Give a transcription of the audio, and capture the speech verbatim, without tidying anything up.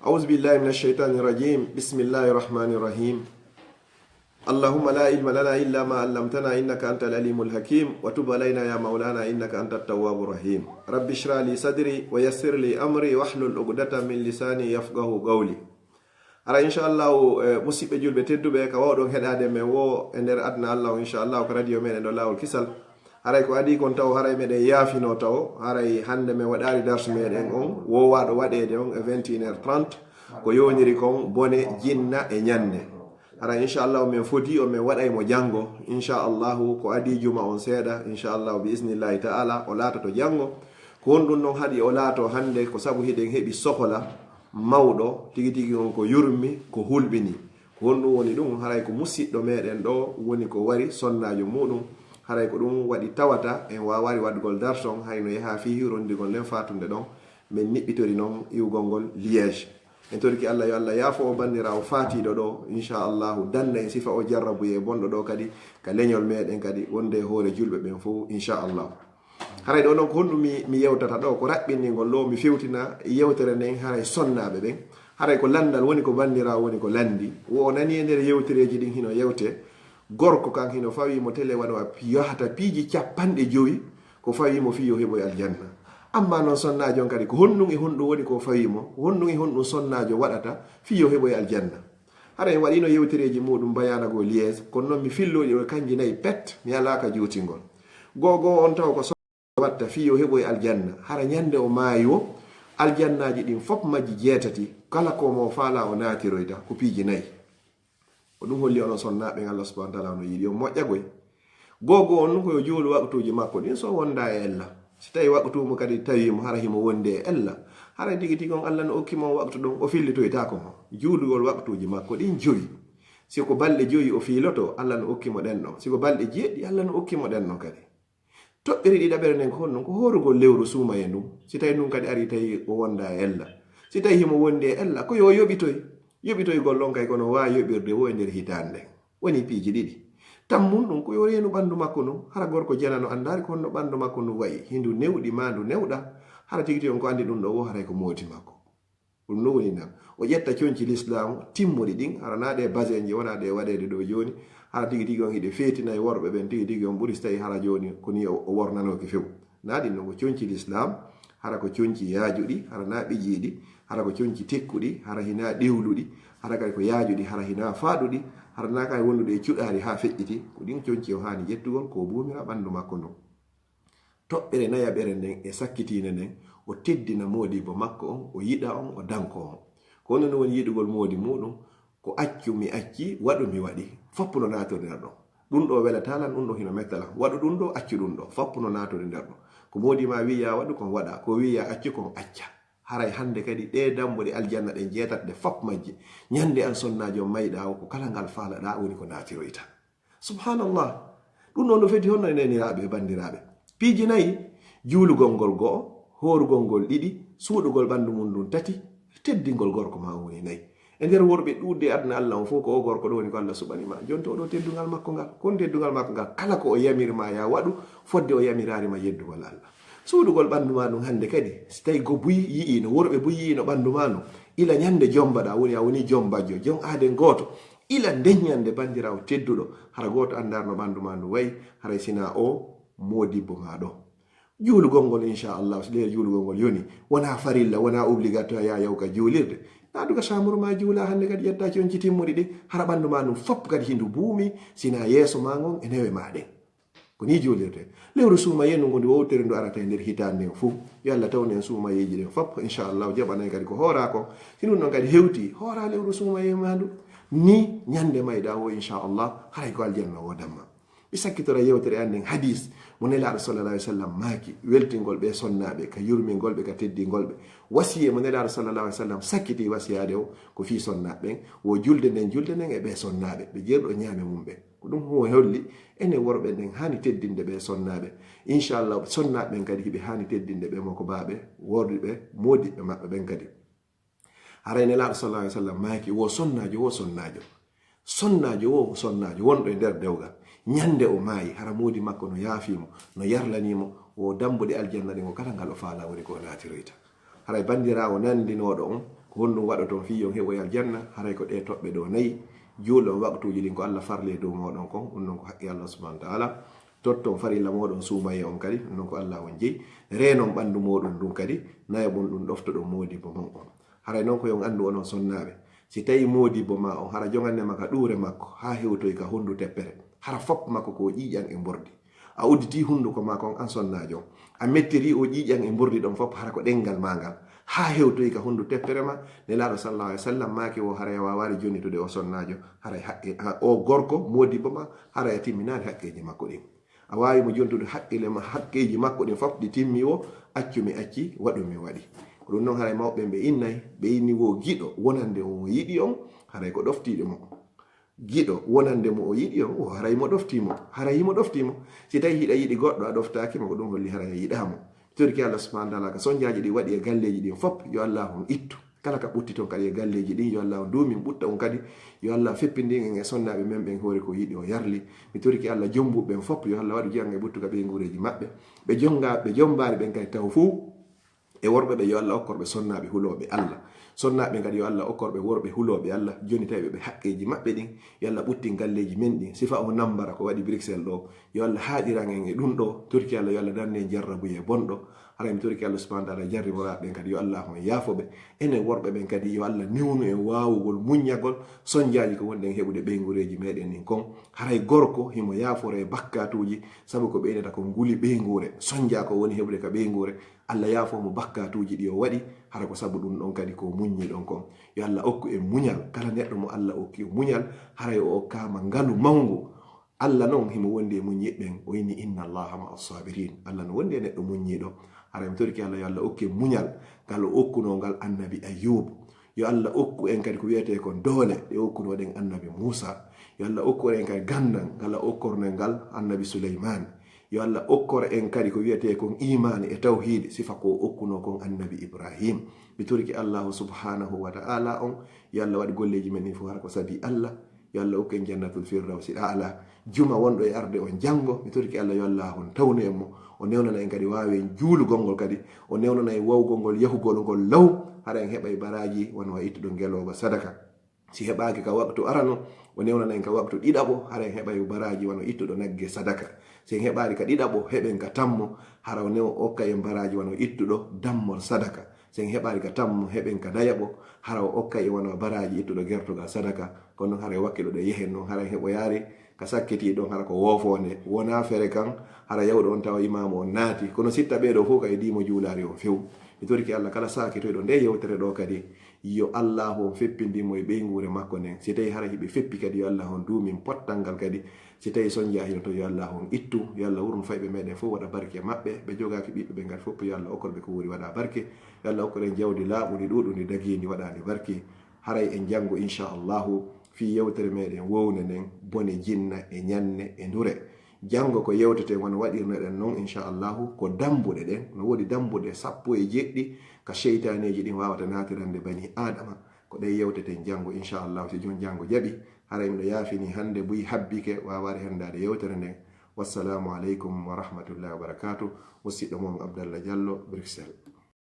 أعوذ بالله من الشيطان الرجيم. بسم الله الرحمن الرحيم. اللهم لا علم لنا إلا ما علمتنا إنك أنت العليم الحكيم، وتب علينا يا مولانا إنك أنت التواب الرحيم. رب اشرح لي صدري ويسر لي أمري واحلل عقدة من لساني يفقهوا قولي. Hara inchallahu, eh, musidɓe julɓe tedduɓe, ka wawɗon heɗade men wo e nder aduna Allah o, inchallahu, ko radio meɗen ɗo Lawol Kisal. Haray ko adi kon taw haray meɗen yaafino taw haray hande men waɗari darsu meɗen on wowaɗo waɗede on e vingt et une heures trente, ko yoniri kon bone jinna e ñande. Hara inchallahu men fodi o men waɗay mo janngo, inchallahu ko adi juma on seeɗa, inchallahu bi isnillahi ta'ala o laatoto janngo. Ko honɗum non haɗi o laato hande? Ko sabu hiɗen heɓi sokola mawɗo tigi tigi on, ko yurmi, ko hulɓini. Ko honɗum woni ɗum? Haray ko musiɗɗo meɗen ɗo woni ko wari sonnaajo muɗum. Haray ko ɗum waɗi tawata en wawari waɗugol darson, hayno yaha fii hiwrondirgol nden fatunde ɗon. Men niɓɓitori non iwgol ngol Liège. En toriki Allah yo Allah yaafo o banniraawo faatiiɗo ɗo, inchallahu, danda en sifa o jarrabuye bonɗo ɗo kadi ka leñol meɗen kadi, wonde e hoore julɓe ɓen fof, inchallahu. Haray ɗo noon ko honɗum mi, mi yewtata ɗo? Ko raɓɓinɗingol ɗo, mi fewtina yewtere nden haray sonnaaɓe ɓen. Haray ko lanndal woni ko banndiraawo woni ko lanndi. Wo o nani e nder yewtereeji ɗin hino yewte, gorko kan hino fawi mo tele wano a pi-, yahata piiji capanɗe jowi, ko fawi mo fii yo heɓoy aljanna. Amma noon sonnaajo on kadi, ko honɗum e honɗum woni ko fawi mo? Ko honɗum e honɗum sonnaajo waɗata fii yo heɓoy aljanna? Hara en waɗino yewtereeji muɗum bayaana goo Liège, kono noon mi filloɗi ɗo kanji nayi pet, mi alaa ka juutingol. Goo goo on taw ko so watta fii yo heɓoy aljanna. Hara ñande o maayi wo, aljannaaji ɗin fop majji jeetati, kala ko mo faala o naatiroyta, ko piiji nayi. Ko ɗum holli onon sonnaaɓe ɓen Allah subhanahu wa ta'ala no yiɗi on moƴƴa goy. Goo goo on ɗum ko yo juulu waqtuuji makko ɗin so wonda e ella. Si tawi waqtu mo kadi tawi mo hara himo wondi e ella, hara tigi tigi on Allah no okki mo on waqtu ɗon, o fillitoytaako mo. Juulugol waqtuuji makko ɗin jowi. Si ko balɗe jowi o fiiloto, Allah no okki mo ɗen ɗon. Si ko balɗe jeeɗiɗi, Allah no okki mo ɗen ɗon kadi. Toɓɓere ɗiɗaɓere nden ko honɗum? Ko hoorugol lewru suumaye ndun. Si tawi ndun kadi ari tawi o wonda e ella. Si tawi himo wondi e ella, ko yo yoɓitoy. Yoɓitoygol ɗon kay kono waawi yoɓirde wo e nder hitaande nden. Woni piiji ɗiɗi. Tammun ɗum ko yo reenu ɓanndu makko ndun. Hara gorko janano anndaari ko honno ɓanndu makko ndun wayi. Hindu newɗi maa ndu newɗa. Hara tigi tigi on ko anndi ɗum ɗo wo haray ko moodi makko. Ɗum no woni nan. O ƴetta conci lislaamu timmuɗi ɗin, hara naa ɗe basenji wona ɗe waɗeede ɗo jooni. Hara tigi tigi on hiɗe feetina e worɓe ɓen tigi tigi on ɓuri si tawi hara jooni ko ni o, o wornanooki few. Naa ɗin no ko conci lislaam, hara ko conci yaajuɗi, hara naa ɓijiiɗi, hara ko conci tekkuɗi, hara hinaa ɗiwluɗi, hara kadi ko yaajuɗi, hara hinaa faaɗuɗi, hara naa kay wondude e cuɗaari haa feƴƴiti. Ko ɗin conci o haani ƴettugol, ko buumira ɓanndu makko ndun. Toɓɓere nayaɓere nden e sakkitiinde nden, o teddina moodibbo makko on, o yiɗa on, o danko on. Ko honno woni yiɗugol moodi muɗum? Ko accu mi acci, waɗu mi waɗi. Fop no naatodi nder ɗon. Ɗum ɗo welataa lan, ɗum ɗo hino metta lan. Waɗu ɗum ɗo, accu ɗum ɗo. Fop no naatodi nder ɗon. Ko moodi ma wi'i ya waɗu kon waɗa, ko wi'i ya accu kon acca. Haray hannde kadi ɗee dambuɗe aljanna ɗen jeetati ɗe fop majje. Ñande an sonnaajo mayɗaa o, ko kala ngal faalaɗaa woni ko naatiroyta. Subhanallah. Ɗum ɗon no feti honno e neniraaɓe e banndiraaɓe? Piiji nayi, juulugol ngol go'o, hoorugol ngol ɗiɗi, suuɗugol ɓanndu mum ndun tati, teddingol gorko ma on woni nayi. E nder worɓe ɗuuɗde e aduna Allah on fof ko o gorko ɗo woni ko Allah suɓani ma. Jonta oɗo teddungal makko ngal. Kon teddungal makko ngal, kala ko o yamiri ma ya waɗu, fodde o yamiraari ma yeddugol Allah. Suuɗugol ɓanndu ma ndun hannde kadi, si tawi go buy yi'iino, worɓe buy yi'iino ɓanndu ma ndun, ila ñande jombaɗaa, woni a woni jombajjo, jom aaden gooto, ila nden ñande banndiraawo tedduɗo, hara gooto anndaari no ɓanndu ma ndun wayi, haray sinaa o moodibbo ma ɗo. Juulugol ngol, inchallah, so ɗee juulugol ngol yoni, wonaa farilla, wonaa obligatoire ya yaw ka juulirde. Naatu ka chambre ma juula hannde kadi ƴetta conci timmuɗi ɗin, hara ɓanndu ma ndun fop kadi hindu buumi, sinaa yeeso ma ngon e newe ma ɗen. Ko ni juulirde. Lewru suumaye ndu ngu ndu wowtere ndu arata e nder hitaande nden fof. Yo Allah tawnu en suumayeeji ɗen fof, inchallah, jaɓana en kadi ko hooraa kon. Si ɗum ɗon kadi hewtii, hooraa lewru suumaye ma ndu. Ni ñande mayɗaa o, inchallah, haray ko aljanna woodan ma. Mi sakkitora yewtere an nden hadis mo Nelaaɗo sallallahu alaihi wasallam maaki, weltingol ɓe sonnaaɓe, ka yurmingol ɓe, ka teddingol ɓe. Wasiye mo Nelaaɗo sallallahu alaihi wasallam sakkiti wasiyaade o, ko fii sonnaaɓe ɓen, wo julde nden, julde nden e ɓe sonnaaɓe, ɓe jeerɗo ñaame mum ɓen. Ko ɗum huwa holli enen worɓe nden haani teddinde ɓe sonnaaɓe. Inchallah, sonnaaɓe ɓen kadi hiɓe haani teddinde ɓe mokobaaɓe, worɓe, moodiɓɓe maɓɓe ɓen kadi. Haray Nelaaɗo sallallahu alaihi wasallam maaki, wo sonnaajo, wo sonnaajo. Sonnaajo, wo sonnaajo, wonɗo e nder dewgal. Ñande o maayi, hara moodi makko no yaafii mo, no yarlanii mo, wo dambuɗe aljanna ɗen, o kala ngal o faalaa woni ko o naatiroyta. Haray banndiraawo nanndinooɗo on, Ko honɗum waɗoton fii yo on heɓoy aljanna? Haray ko ɗee toɓɓe ɗoo nayi. Juulon waqtuuji ɗin ko Allah farli e dow mooɗon kon, ɗum non ko haqqi Allah subhanahu wa ta'ala. Totton farilla mooɗon suumayee on kadi, ɗum non ko Allah on jeyi. Reenon ɓanndu mooɗon ndun kadi, nayaɓun ɗum ɗoftoɗon moodibbo mon on. Haray non ko yo on anndu onon sonnaaɓe, si tawii moodibbo maa on hara jogannde ma ka ɗuure makko haa hewtoyi ka honndu teppere, hara fop makko ko ƴiiƴan e mbordi. A udditii hunnduko maa kon an sonnaajo on. A mettirii o ƴiiƴan e mbordi ɗon fop hara ko ɗenngal maa ngal. Haa hewtoyi ka hunndu teppere ma, Nelaaɗo sallallahu alaihi wasallam maaki wo haray a waawaali jonnitude o sonnaajo, haray haqqe, ha, o gorko moodibbo ma, haray a timminaali haqqeeji makko ɗin. A waawi mo jontude haqqile ma, haqqeeji makko ɗin fop ɗi timmi wo, accu mi acci, waɗu mi waɗi. Ko ɗum non haray mawɓe ɓe innay, ɓe inni wo giɗo wonande on o yiɗi on, haray ko ɗoftiiɗo mo. Giɗo wonande mo o yiɗi on, o haray mo ɗoftii mo. Haray himo ɗoftii mo. Si tawii hiɗa yiɗi goɗɗo, a ɗoftaaki mo, ko ɗum holli haray a yiɗaa mo. Mi torike Allah subhanahu wa ta'ala ka sonjaaji ɗi waɗi e galleeji ɗin fop, yo Allah on ittu. Kala ka ɓutti ton kadi e galleeji ɗin, yo Allah on duumin ɓutta on kadi. Yo Allah feppindin en e sonnaaɓe men ɓen hoore ko yiɗi o yarli. Mi torike Allah jombuɓe ɓen fop, yo Allah waɗu jiyannge ɓuttu ka ɓeynguureeji maɓɓe. Ɓe jonga, ɓe jombaari ɓen kadi taw fuu. E worɓe ɓe, yo Allah okkor ɓe sonnaaɓe hulooɓe Allah. Sonnaaɓe ɓen kadi, yo Allah okkor ɓe worɓe hulooɓe Allah, jonnitayɓe ɓe haqqeeji maɓɓe ɗin. Yo Allah ɓuttin galleeji men ɗin. Sifa o nambara ko waɗi Bruxelles ɗoo. Yo Allah haaɗiran en e ɗum ɗoo. Torike Allah, yo Allah danne en jarrabuyee bonɗo. Haray mi torike Allah subhanahu wa ta'ala jarriboraaɓe ɓen kadi, yo Allah on yaafo ɓe. Enen worɓe ɓen kadi, yo Allah newnu en waawugol muññagol sonjaaji ko wonɗen heɓude ɓeynguureeji meɗen ɗin kon. Haray gorko himo yaaforee bakkaatuuji, sabu ko ɓeynata ko nguli ɓeynguure. Sonjaa ko woni heɓude ka ɓeynguure, Allah yaafoo mo bakkaatuuji ɗi o waɗi, hara ko sabu ɗum ɗon kadi ko muññi ɗon kon. Yo Allah okku en muñal, kala neɗɗo mo Allah okki muñal, haray o okkaama ngalu mawngu. Allah non himo wondi e muññiɓe ɓen, o inni, "Inna Allaha ma'a sabirin." Allah no wondi e neɗɗo muññiiɗo. Haray mi torike Allah, yo Allah okku en muñal, ngal o okkunoo ngal annabi Ayyub. Yo Allah okku en kadi ko wiyetee kon doole ɗe okkunoo ɗen annabi Muusa. Yo Allah okkor en kadi ganndal, ngal o okkornoo ngal annabi Suleymaan. Yo Allah okkor en kadi ko wiyetee kon iimaani e tawhiidi, sifa ko o okkunoo kon annabi Ibrahim. Mi torike Allahu subhanahu wa ta'ala on, yo Allah waɗ golleeji men ɗin fof hara ko sabi Allah. Yo Allah okku en jannatul firdawsi a'la. Juma wonɗo e arde on janngo, mi torike Allah, yo Allah on tawnu en mo. O newnana en kadi waawen juulugol ngol kadi. O newnana en wawgol ngol yahugol ngol law. Hara en heɓay baraaji wano a ittuɗo ngelooba sadaka. Si heɓaaki ka waqtu arano, o newnana en ka waqtu ɗiɗaɓo, hara en heɓay baraaji wano ittuɗo nagge sadaka. Si en heɓaali ka ɗiɗaɓo, heɓen ka tammo, hara o new-, okka en baraaji wano ittuɗo dammol sadaka. Si en heɓaali ka tammo, heɓen ka nayaɓo, hara o okka en wano baraaji ittuɗo gertogal sadaka. Kono non hara e wakkilo ɗe yehen non, hara en heɓoyaali ka sakkiti ɗon, hara ko woofonde. Wona fere kan, hara yawɗo on tawa imaamu on naati. Kono sitta ɓee ɗoo fof ka e diimo juulaari on few. Mi torike Allah kala saakitoyɗo nde yewtere ɗoo kadi, yo Allahu on feppindin mo e ɓeynguure makko nden. Si tawii hara hiɓe feppi kadi, yo Allah on duumin pottal ngal kadi. Si tawii sonjaa hino to, yo Allah on ittu. Yo Allah wurnu fayɓe meɗen fof, waɗa barke e maɓɓe. Ɓe jogaaki ɓiɓɓe ɓe ngal fof, yo Allah okkor ɓe ko wuuri waɗa barke. Yo Allah okkor en jawdi laaɓundi, ɗuuɗundi, dagiindi, waɗaandi barke. Haray en janngo, inchallahu, fii yewtere meɗen wowne nden, bone jinna e ñanne e ndure. Janngo ko yewteten wano waɗirnoɗen non, inchallahu, ko dambuɗe ɗen. No woodi dambuɗe sappo e jeɗɗi ka seytaaneeji ɗin waawata naatirande bani Aadama. Ko ɗen yewteten janngo, inchallahu, si jom janngo jaɓi. Haray miɗo yaafini hannde buy habbike waawaade henndaade yewtere nden. Wassalamu aleykum wa rahmatullahi wa barakatuh. Musiɗɗo mon Abdallah Diallo, Bruxelles.